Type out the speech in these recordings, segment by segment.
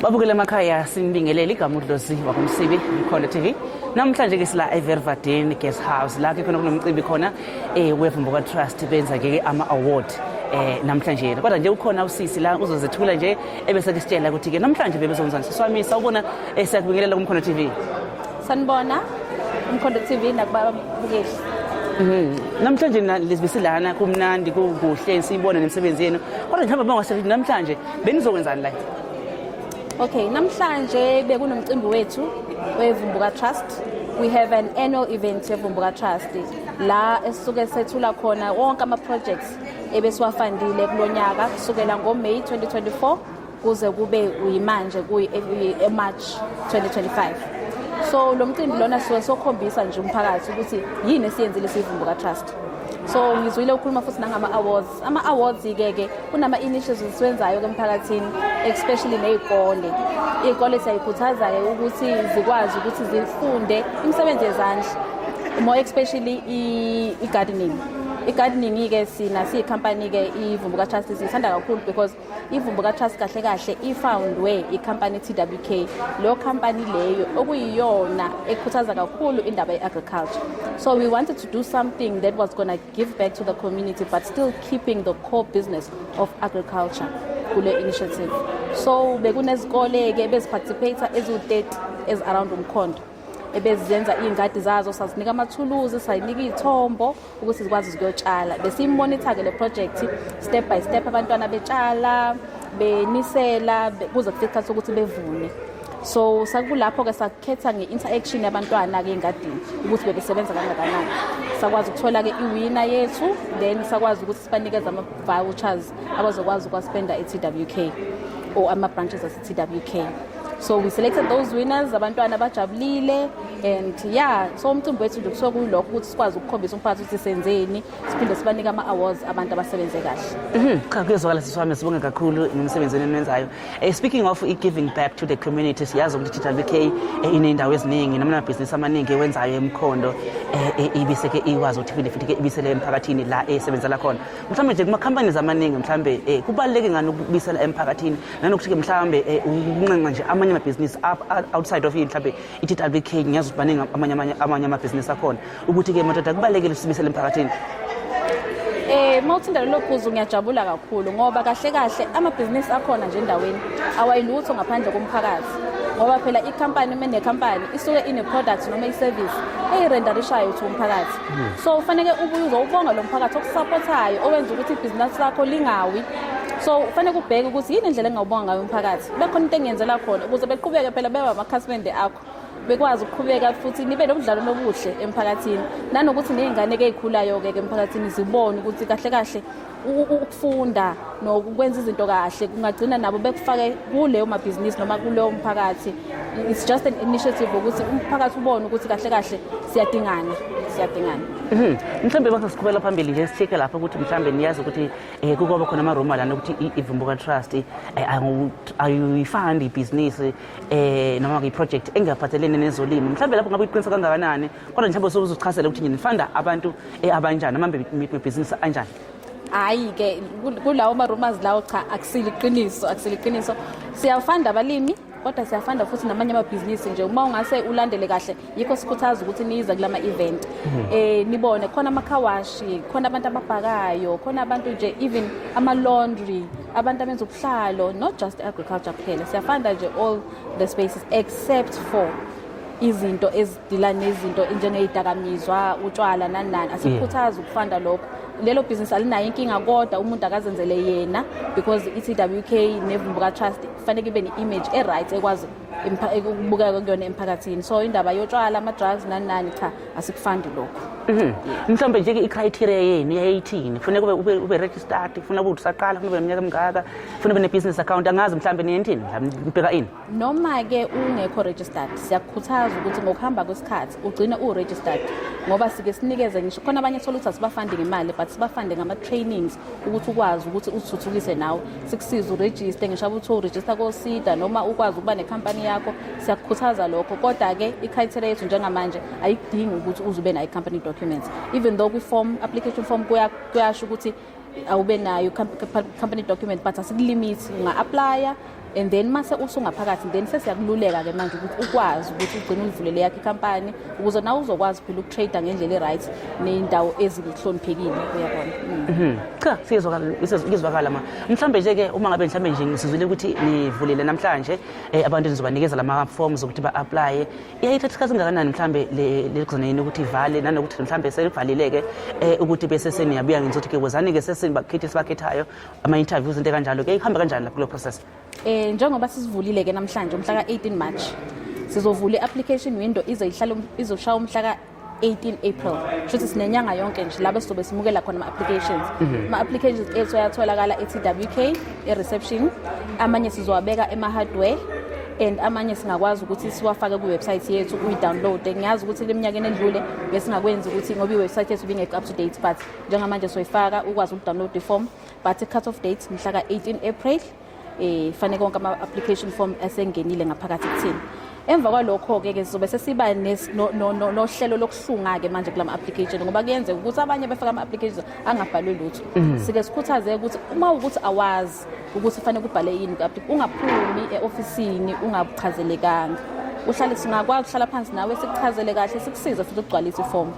Babukele emakhaya, sinibingelele. Igama uDlozi wakuMsibi, Mkhondo TV. Namhlanje ke sila eVervadeni Guest House, la ke khona kunomcimbi khona weVumbuka Trust, benza ke ama award namhlanje. Kodwa nje ukhona usisi la, uzozethula nje ebese ke sitshela ukuthi ke namhlanje bebezonzani. Siswami, sawubona, siyakubingelela kuMkhondo TV. Sanibona, Umkhondo TV nakubabukeli. Namhlanje lesibesilana kumnandi, kukuhle, siyibone nemisebenzi yenu. Kodwa mhlawumbe bangasho namhlanje benizokwenzani la? Okay, namhlanje bekunomcimbi wethu weVumbuka Trust. We have an annual event yeVumbuka Trust la esisuke sethula khona wonke ama projects ebesiwafundile kulonyaka kusukela ngoMay 2024 kuze kube uyimanje kuyi eMarch 2025. So lo mcimbi lona suke sokhombisa nje umphakathi ukuthi yini esiyenzile siyiVumbuka Trust. So ngizwile ukhuluma futhi nangama awards. Ama awards ke kunama initiatives esiwenzayo emphakathini, especially nezikole. Izikole siyayikhuthaza ke ukuthi zikwazi ukuthi zifunde imisebenzi yezandla, more especially i-gardening. I-gardening ke sina siyi-company ke iVumbuka Trust siyithanda kakhulu because iVumbuka Trust kahle kahle i-foundwe i-company TWK. Leyo company leyo okuyiyona ekhuthaza kakhulu indaba ye-agriculture. So we wanted to do something that was going to give back to the community but still keeping the core business of agriculture kule initiative. So bekunezikole-ke beziparticipate eziwu-30 ezi-around uMkhondo ebezizenza iy'ngadi zazo. Sazinika amathuluzi, sayinika iy'thombo ukuthi zikwazi ukuyotshala. Besiyimonitha-ke le project step by step, abantwana betshala, benisela, kuze kufike isikhathi sokuthi bevune. So sakulapho-ke sakhetha nge-interaction yabantwana-ke engadini ukuthi bebesebenza kangakanani. Sakwazi ukuthola-ke i-winner yethu, then sakwazi ukuthi sibanikeze ama-vouchers abazokwazi ukuwaspenda e-TWK or ama-branches ase-TWK. So we selected those winners, abantwana bajabulile. And yeah, so umcimbi wethu nje kusuke kuyilokho ukuthi sikwazi ukukhombisa umphakathi ukuthi senzeni, siphinde sibanike ama-awards abantu abasebenze kahle. Cha, kuyezwakala siswami, sibonge kakhulu ngomsebenzi eniwenzayo. Speaking of i-giving back to the community, siyazi ukuthi TWK iney'ndawo eziningi noma amabhizinisi amaningi ewenzayo eMkhondo, ibise-ke ikwazi ukuthi phinde futhi-ke ibisele emphakathini la esebenzela khona. Mhlawumbe nje kuma-companies amaningi, mhlawumbe kubaluleke ngani ukubisela emphakathini, nanokuthi-ke mhlawumbe ukunxenxa nje amanye amabhizinisi outside of mhlawumbe i-TWK, ngiyazi ukuthi baningi amanye amabhizinisi akhona, ukuthi-ke madoda kubalulekile sibisele emphakathini? Mawuthinda lelo phuzu ngiyajabula kakhulu ngoba kahle kahle amabhizinisi akhona nje endaweni awayilutho ngaphandle komphakathi, ngoba phela ikhampani uma nekhampani isuke ine-product noma i-service eyirenderishayo to umphakathi. So kufaneke ubuye uzowubonga lo mphakathi okusupportayo, owenza ukuthi ibhizinisi lakho lingawi. So kufanele ubheke ukuthi yini indlela engawubonga ngayo umphakathi, bekhona into engiyenzela khona ukuze beqhubeke phela beba amakhasimende akho, bekwazi ukuqhubeka futhi nibe nobudlelwano obuhle emphakathini, nanokuthi ney'ngane-ke ey'khulayo-ke ke emphakathini zibone ukuthi kahle kahle ukufunda nokwenza izinto kahle kungagcina nabo bekufake kuleyo mabhizinisi noma kuleyo mphakathi. It's just an initiative ukuthi umphakathi ubone ukuthi kahle kahle siyadingana, siyadingana. Mhlawumbe bangasiqhubela phambili nje, sithike lapho ukuthi mhlawumbe niyazi ukuthi kukwaba khona ama-rumour lana ukuthi iVumbuka Trust ayifandi ibhizinisi noma i-project engaphathelene nezolimo. Mhlawumbe lapho ngabe iqiniso kangakanani, kodwa mhlawumbe usuzochazela ukuthi nifanda abantu abanjani, amabhizinisi anjani? Hhayi-ke, kulawo ma-rumours lawo, cha, akusilo iqiniso, akusilo iqiniso. Siyafanda abalimi kodwa siyafanda futhi namanye amabhizinisi nje. Uma ungase ulandele kahle, yikho sikhuthaza ukuthi nize kulama event, nibone khona ama-car wash, khona abantu ababhakayo, khona abantu nje, even ama-laundry, abantu abenza ubuhlalo, not just agriculture kuphela. Siyafanda nje all the spaces except for izinto ezidila nezinto njengey'dakamizwa, utshwala, nani nani. Asikhuthazi ukufanda lokho. Lelo bhizinisi alinayo inkinga, kodwa umuntu akazenzele yena, because i-TWK neVumbuka Trust kufanele ibe ne-image e-right ekwazi ukubukeka kuyona emphakathini. So indaba yotshwala, ama-drugs, nani nani, cha, asikufandi lokho. Mhlawumbe nje i-criteria yenu yayithini? Kufuneka ube registered, kufuneka ube usaqala, kufuneka ube neminyaka emingaka, kufuneka ube ne-business account? Angazi, mhlawumbe niyenzini, mhlawumbe nibheka ini? Noma-ke ungekho registered, siyakukhuthaza ukuthi ngokuhamba kwesikhathi ugcine u-registered, ngoba sike sinikeze ngisho khona abanye thola ukuthi asibafandi ngemali but sibafande ngama-trainings ukuthi ukwazi ukuthi uzithuthukise nawe, sikusize urejiste, ngisho ukuthi urejista koSEDA noma ukwazi ukuba nekhampani yakho. Siyakukhuthaza lokho. Kodwa-ke i-criteria yethu njengamanje ayikudingi ukuthi uze ube nayo i-company documents, even though kwi-form, application form, kuyasho ukuthi awube nayo company document, but asikulimithi, unga-aplya. And then mase usungaphakathi, then sesiyakululeka-ke manje ukuthi ukwazi ukuthi ugcine uyivulele yakho ikhampani, ukuze nawe uzokwazi phela ukutrade ngendlela e-right ney'ndawo ezihloniphekile, uyabona. Cha, siyezwakala, kuyezwakala ma. Mhlambe nje ke, uma ngabe mhlambe nje ngisizwile ukuthi nivulile namhlanje, abantu nizobanikeza lama forms ukuthi ba-apply, iyayithatha isikhathi singakanani mhlambe le kuzoneni ukuthi ivale, nanokuthi mhlambe selivalile-ke, ukuthi bese seniyabuya ngizothi ke wozani-ke sesibakhethe sibakhethayo, ama-interviews, into kanjalo ke, ihamba kanjani lapho kulo process? Njengoba sisivulile ke namhlanje umhla ka-18 March, sizovula i-application window, ize ihlale izoshaya umhla ka-18 April. Shuthi sinenyanga yonke nje la sizobe simukela khona ama-applications. Ama-applications ethu ayatholakala e-TWK e-reception, amanye sizowabeka ema-hardware and amanye singakwazi ukuthi siwafake kwi-website yethu, uyi-download. Ngiyazi ukuthi leminyakeni edlule besingakwenzi ukuthi ngoba i-website yethu ibingekho up to date, but njengamanje soyifaka, ukwazi ukudownload i-form, but i-cut off date mhla ka-18 April. Fanele konke ama-application form asengenile ngaphakathi kuthina. Emva kwalokho-ke ke sizobe sesiba nohlelo lokuhlunga-ke manje kulama application, ngoba kuyenzeka ukuthi abanye befaka ama-applications angabhalwe lutho. Sike sikhuthaze ukuthi uma ukuthi awazi ukuthi fanele kubhale yini, ungaphumi e-ofisini ungachazelekanga, uhlale, singakwazi ukuhlala phansi nawe sikuchazele kahle, sikusize futhi ukugcwalisa ifomu.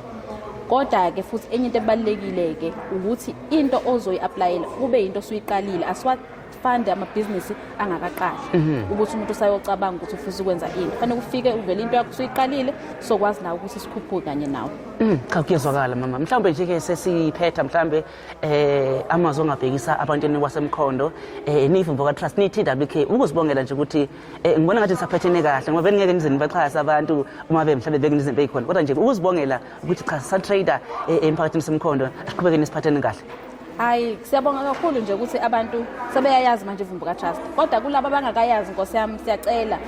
Kodwa-ke futhi enye into ebalulekile-ke ukuthi into ozoyi-applyela kube yinto osuyiqalile. Asiwafande amabhizinisi angakaqali, ukuthi umuntu usayocabanga ukuthi ufisa ukwenza ini. Fanele ufike uvele into yakho usuyiqalile, sokwazi nawe ukuthi sikhuphuke kanye nawe. Cha, kuyezwakala mama. Mhlawumbe nje ke sesiphetha, mhlawumbe amazwi ongabhekisa abantwini wasemkhondo, niVumbuka Trust, ni TWK, ukuzibongela nje ukuthi ngibona ngathi nisaphethene kahle, ngoba beningeke nize nibaxhase abantu uma be mhlawumbe bekunezinto ezikhona, kodwa nje ukuzibongela ukuthi cha, sa trader emphakathini semkhondo, asiqhubeke nisiphathene kahle. Hayi, siyabonga kakhulu nje ukuthi abantu sebeyayazi manje iVumbuka Trust. Kodwa kulabo abangakayazi, nkosi yami, siyacela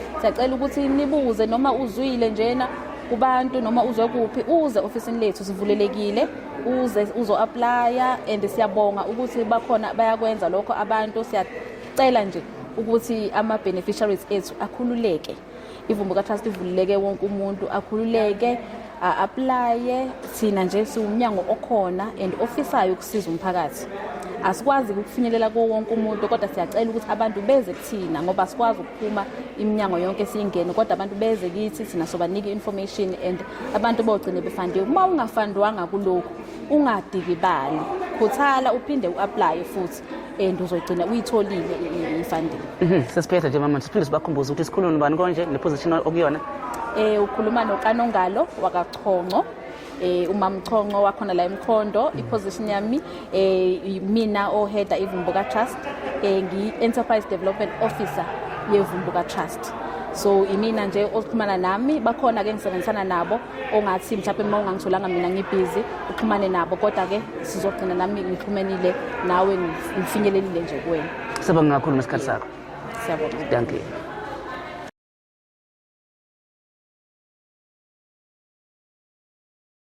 ukuthi nibuze, noma uzwile njena kubantu noma uzwe kuphi, uze ofisini lethu, sivulelekile, uze uzo-applya. And siyabonga ukuthi bakhona bayakwenza lokho abantu. Siyacela nje ukuthi ama-beneficiaries ethu akhululeke. IVumbuka Trust ivuleleke wonke umuntu, akhululeke a-applye. Thina nje siwumnyango okhona and ofisayo ukusiza umphakathi. Asikwazi ukufinyelela kuwo wonke umuntu, kodwa siyacela ukuthi abantu beze kuthina, ngoba asikwazi ukuphuma iminyango yonke siyingene, kodwa abantu beze kithi, thina sobanika i-information and abantu bogcine befandiwe. Uma ungafandwanga kulokhu, ungadikibali, khuthala, uphinde u-applye futhi and uzoyigcina uyitholile i-funding. Sesiphetha nje mama, siphinde sibakhumbuze ukuthi sikhuluma nobani konje neposition okuyona. Ukhuluma noKanongalo wakaChonco, uMamchonco wakhona la eMkhondo. Iposition yami, mina oheada iVumbuka Trust, ngi Enterprise Development Officer yeVumbuka Trust. So imina nje oxhumana nami, bakhona ke ngisebenzisana nabo, ongathi mhlawumbe uma ungangitholanga mina ngibhizi, uxhumane nabo, kodwa ke sizogcina nami ngixhumenile nawe, ngifinyelelile nje kuwena. Sibonga kakhulu ngesikhathi sakho. Siyabonga. Thank you.